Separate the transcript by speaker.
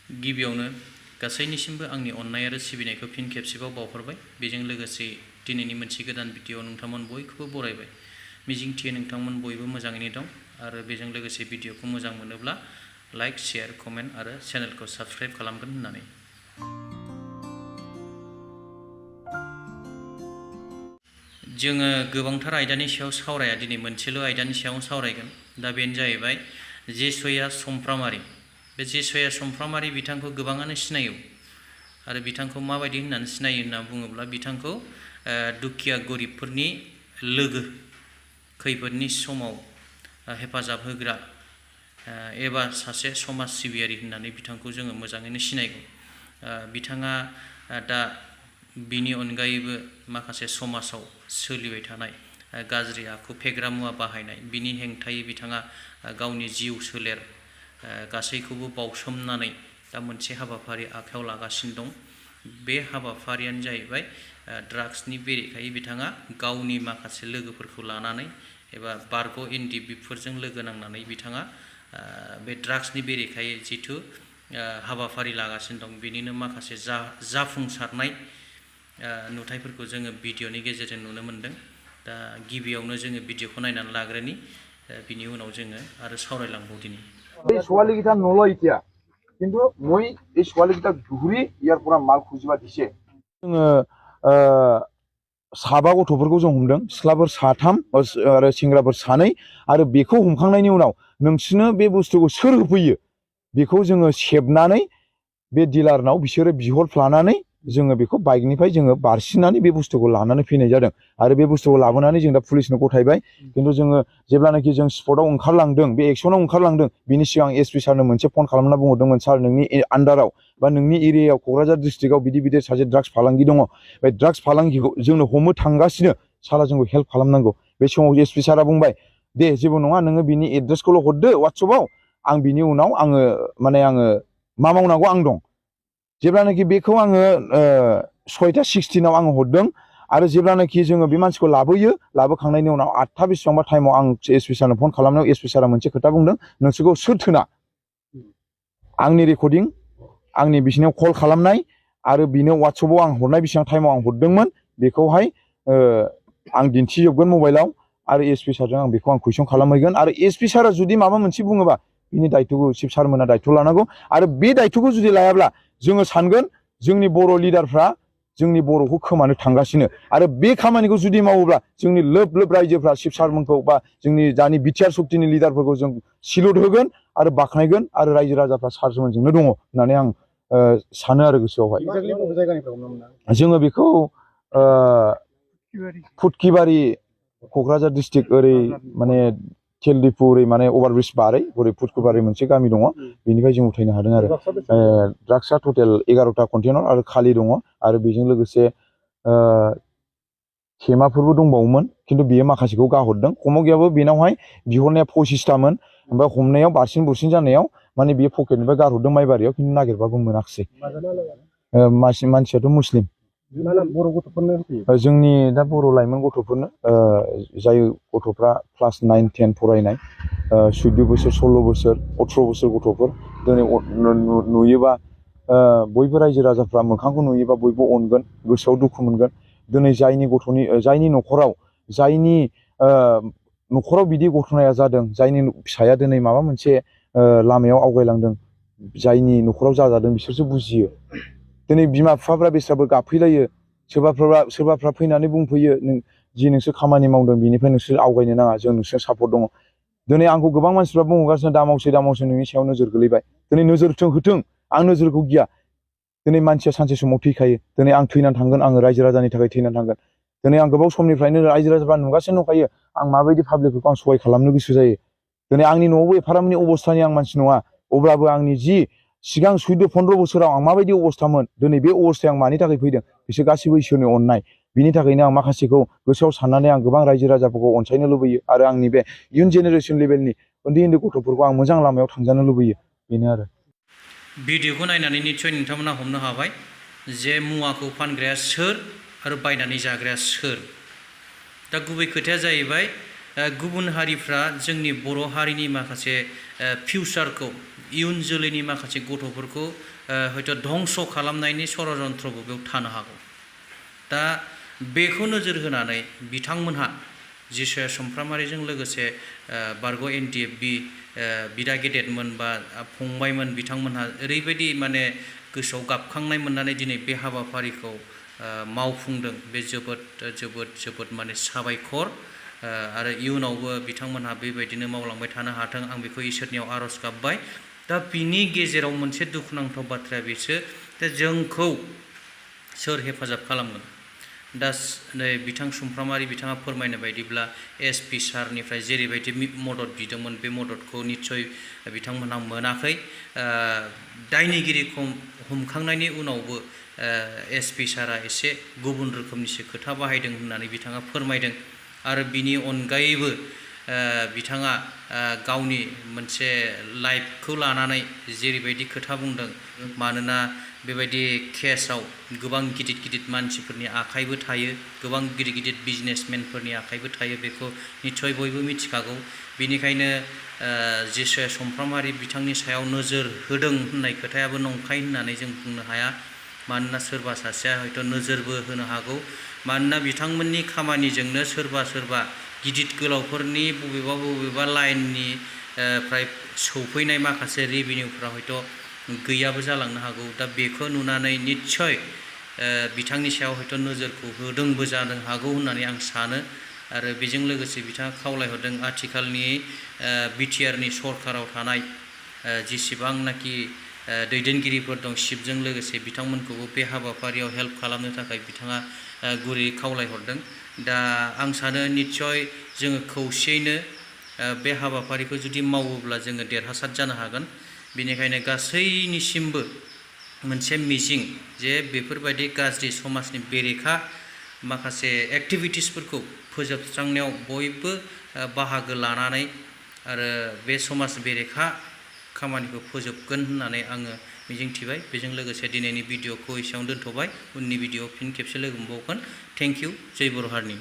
Speaker 1: गिबियावनो गासैनिसिमबो आंनि अननाय आरो सिबिनायखौ फिन खेबसेबाव बावहरबाय। बेजों लोगोसे दिनैनि मोनसे गोदान भिडिअ नोंथांमोन बयखौबो बरायबाय। मिजिंथियो नोंथांमोन बयबो मोजाङैनो दं आरो बेजों लोगोसे भिडिअखौ मोजां मोनोब्ला लाइक, शेयार, कमेन्ट आरो चेनेलखौ साबस्क्राइब खालामगोन होननानै। जोङो गोबांथार आयदानि सायाव सावराया, दिनै मोनसेल' आयदानि सायाव सावरायगोन। दा बेनो जाहैबाय जेस'या समफ्रामारि। बे जेस'या समफ्रामारि बिथांखौ गोबाङानो सिनायो आरो बिथांखौ माबायदि होननानै सिनायो होनना बुङोब्ला बिथांखौ दुखिया गरिबफोरनि लोगो, खैफोदनि समाव हेफाजाब होग्रा एबा सासे समाज सिबियारि होननानै बिथांखौ जोङो मोजाङैनो सिनायगौ। बिथाङा दा बिनि अनगायैबो माखासे समाजाव सोलिबाय थानाय गाज्रि आखु, फेग्रा मुवा बाहायनाय, बिनि हेंथायै बिथाङा गावनि जिउ सोलेर गासैखौबो बावसोमनानै दा मोनसे हाबाफारि आखायाव लागासिनो दं। बे हाबाफारियानो जाहैबाय ड्राग्सनि बेरेखायै बिथाङा गावनि माखासे लोगोफोरखौ लानानै एबा बारग' एनडिबिफोरजों लोगो नांनानै बिथाङा बे ड्राग्सनि बेरेखायै जिथु हाबाफारि लागासिनो दं, बेनिनो माखासे जाफुंसारनाय नुथायफोरखौ जोङो भिडिअनि गेजेरजों नुनो मोन्दों। दा गिबियावनो जोङो भिडिअखौ नायनानै लाग्रोनि, बिनि उनाव जोङो आरो सावरायलांबावदिनि।
Speaker 2: এই ছোৱালীকেইটা নলয় এতিয়া, কিন্তু মই এই ছোৱালীকেইটাক ধৰি ইয়াৰ পৰা মাল খুজিবা দিছে। जोङो साबा गथ'फोरखौ जों हमदों, सिख्लाफोर 3 आरो सेंग्राफोर 2, आरो बेखौ हमखांनायनि उनाव नोंसोरनो बे बुस्थुखौ सोर होफैयो बेखौ जोङो सेबनानै बे डिलारनाव बिसोरो बिहरफ्लानानै जोङो बेखौ बाइकनिफ्राय जोङो बारसिननानै बे बुस्थुखौ लानानै फैनाय जादों आरो बे बुस्थुखौ लाबोनानै जों दा पुलिसनो गथायबाय। खिन्थु जोङो जेब्लानाखि जों स्पटआव ओंखारलांदों, बे एक्सनाव ओंखारलांदों, बिनि सिगां एसपि सारनो मोनसे फन खालामना बुंहरदोंमोन, सार नोंनि आन्डाराव बा नोंनि एरियायाव क'क्राझार डिस्ट्रिक्टआव बिदि बिदि सासे ड्राग्स फालांगि दङ, बे ड्राग्स फालांगिखौ जोंनो हमनो थांगासिनो, सारा जोंखौ हेल्प खालामनांगौ। बे समाव एसपि सारा बुंबाय, दे जेबो नङा, नोङो बिनि एड्रेसखौल' हरदो वाट्सएपआव, आं बिनि उनाव आङो मा मावनांगौ आं दं। जेब्लानाखि बेखौ आङो 6:16 आङो हरदों आरो जेब्लानाखि जोङो बे मानसिखौ लाबोयो, लाबोखांनायनि उनाव 8टा बेसेबांबा टाइमाव आं एसपि सारनो फन खालामनायाव एसपि सारा मोनसे खोथा बुंदों, नोंसोरखौ सोर थोना आंनि रेकर्डिं, आंनि बिसिनाव कल खालामनाय आरो बिनो वाट्सएपआव आं हरनाय बेसेबां टाइमाव आं हरदोंमोन बेखौहाय आं दिन्थिजोबगोन मबाइलाव, आरो एसपि सारजों आं बेखौ कुइसन खालामहैगोन। आरो एसपि सारा जुदि माबा मोनसे बुङोबा बिनि दायथ'खौ चिफ सारमोना दायथ' लानांगौ, आरो बे दायथ'खौ जुदि लायाब्ला जोङो सानगोन जोंनि बर' लिडारफ्रा जोंनि बर'खौ खोमानो थांगासिनो, आरो बे खामानिखौ जुदि मावोब्ला जोंनि लोब लोब रायजोफ्रा चिफ सारमोनखौ बा जोंनि दानि बिटिआर सक्तिनि लिडारफोरखौ जों सिलुट होगोन आरो बाख्नायगोन, आरो रायजो राजाफ्रा सारमोनजोंनो दङ होननानै आं सानो आरो गोसोआवहाय। जोङो बेखौ पुtkibari क'क्राझार डिस्ट्रिक्ट ओरै तेलदिफु ओरै अभारब्रिज बारै ओरै पुtkibari मोनसे गामि दङ, बेनिफ्राय जों उथायनो हादों आरो ड्राग्सआ टटेल 11टा कन्टेनार आरो खालि दङ, आरो बेजों लोगोसे थेमाफोरबो दंबावोमोन, खिन्थु बियो माखासेखौ गाहरदों। खम'गियाबो बेनावहाय बिहरनाया 25टामोन, ओमफ्राय हमनायाव बारसिन बुरसिन जानायाव बे पकेटनिफ्राय गारहरदों माइबारियाव, खिन्थु नागिरबाबो मोनाखिसै। मानसियाथ' मुस्लिम, जोंनि दा बर' लाइमोन गथ'फोरनो, जाय गथ'फ्रा क्लास 9, 10 फरायनाय, 14 बोसोर, 16 बोसोर, 18 बोसोर गथ'फोर दिनै नुयोबा बयबो रायजो राजाफ्रा मोखांखौ नुयोबा बयबो अनगोन, गोसोआव दुखु मोनगोन। दिनै जायनि न'खराव बिदि घटनाया जादों, जायनि फिसाया दिनै माबा मोनसे लामायाव आवगायलांदों, जायनि न'खराव जाजादों बिसोरसो बुजियो। दिनै बिमा बिफाफ्रा बेस्राबो गाबफैलायो, सोरबाफ्रा फैनानै बुंफैयो, जि नोंसोर खामानि मावदों बिनिफ्राय नोंसोर आवगायनो नाङा, जों नोंसोर सापर्ट दङ। दिनै आंखौ गोबां मानसिफ्रा बुंहरगासिनो, दामावसै नोंनि सायाव नोजोर गोलैबाय। दिनै नोजोरथों होथों, आं नोजोरखौ गिया। दिनै मानसिया सानसे समाव थैखायो, दिनै आं थैनानै थांगोन, आङो रायजो राजानि थाखाय थैनानै थांगोन। दिनै आं गोबाव समनिफ्रायनो रायजो राजाफ्रा नुगासिनो दंखायो, आं माबायदि पाब्लिकफोरखौ आं सहाय खालामनो गोसो जायो। दिनै आंनि न'आवबो एफाराबनि अबस्थानि आं मानसि नङा, अब्लाबो आंनि जि सिगां 14-15 बोसोराव आं माबायदि अबस्थामोन, दिनै बे अबस्थायाव आं मानि थाखाय फैदों, बिसोर गासैबो इसोरनि अननाय। बिनि थाखायनो आं माखासेखौ गोसोआव साननानै आं गोबां रायजो राजाफोरखौ अनसायनो लुबैयो, आरो आंनि बे इयुन जेनेरेसन लेभेलनि उन्दै उन्दै गथ'फोरखौ आं मोजां लामायाव थांजानो लुबैयो, बेनो आरो।
Speaker 1: भिडिअखौ नायनानै निस्सय नोंथांमोना हमनो हाबाय जे मुवाखौ फानग्राया सोर आरो बायनानै जाग्राया सोर। दा गुबै खोथाया जाहैबाय गुबुन हारिफ्रा जोंनि बर' हारिनि माखासे फिउचारखौ इयुन जोलैनि माखासे गथ'फोरखौ हयथ' धंस खालामनायनि षड़यन्त्रबो बेयाव थानो हागौ। दा बेखौ नोजोर होनानै बिथांमोनहा जिसुया समफ्रामारिजों लोगोसे बारग' NDFB बिदा गेदेरमोन बा फंबायमोन बिथांमोनहा ओरैबायदि माने गोसोआव गाबखांनाय मोननानै दिनै बे हाबाफारिखौ मावफुंदों। बे जोबोद माने साबायखर आरो इयुनावबो बिथांमोनहा बेबायदिनो मावलांबाय थानो हाथों आं बेखौ इसोरनियाव आर'ज गाबबाय। दा बिनि गेजेराव मोनसे दुखुनांथाव बाथ्राया बेसो दा जोंखौ सोर हेफाजाब खालामगोन। दा नै बिथां सुमफ्रामारि बिथाङा फोरमायनाय बायदिब्ला SP सारनिफ्राय जेरैबायदि मदद बिदोंमोन बे मददखौ निस्सय बिथांमोनहा मोनाखै। दायनिगिरिखौ हमखांनायनि उनावबो SP सारा एसे गुबुन रोखोमनिसो खोथा बाहायदों होननानै बिथाङा फोरमायदों। आरो बिनि अनगायैबो बिथाङा गावनि मोनसे लाइफखौ लानानै जेरैबायदि खोथा बुंदों, मानोना बेबायदि केसआव गोबां गिदिर मानसिफोरनि आखाइबो थायो, गोबां गिदिर बिजनेसमेनफोरनि आखाइबो थायो, बेखौ निस्सय बयबो मिथिखागौ। बेनिखायनो जिसुया समफ्रामारि बिथांनि सायाव नोजोर होदों होननाय खोथायाबो नंखाय होननानै जों बुंनो हाया। मानोना सोरबा सासेया हयथ' नोजोरबो होनो हागौ। मानोना बिथांमोननि खामानिजोंनो सोरबा गिदिर गोलावफोरनि बबेबा लाइननि फ्राय सौफैनाय माखासे रेभिनिउफ्रा हयथ' गैयाबो जालांनो हागौ। दा बेखौ नुनानै निस्सय बिथांनि सायाव हयथ' नोजोरखौ होदोंबो जानो हागौ होननानै आं सानो। आरो बेजों लोगोसे बिथाङा खावलायहरदों आथिखालनि BTRनि सरकाराव थानाय जेसेबांनाखि दैदेनगिरिफोर दं चिफजों लोगोसे बिथांमोनखौबो बे हाबाफारियाव हेल्प खालामनो थाखाय बिथाङा गुरैयै खावलायहरदों। दा आं सानो निस्सय जोङो खौसेयैनो बे हाबाफारिखौ जुदि मावोब्ला जोङो देरहासार जानो हागोन। बेनिखायनो गासैनिसिमबो मोनसे मिजिं जे बेफोरबायदि गाज्रि समाजनि बेरेखा माखासे एक्टिभिटिसफोरखौ फोजोबस्रांनायाव बयबो बाहागो लानानै आरो बे समाज बेरेखा खामानिखौ फोजोबगोन होननानै आङो मिजिंथिबाय। बेजों लोगोसे दिनैनि भिडिअखौ एसेयावनो दोनथ'बाय। उननि भिडिअआव फिन खेबसे लोगो मोनबावगोन। Thank you. जय बर' हारिनि।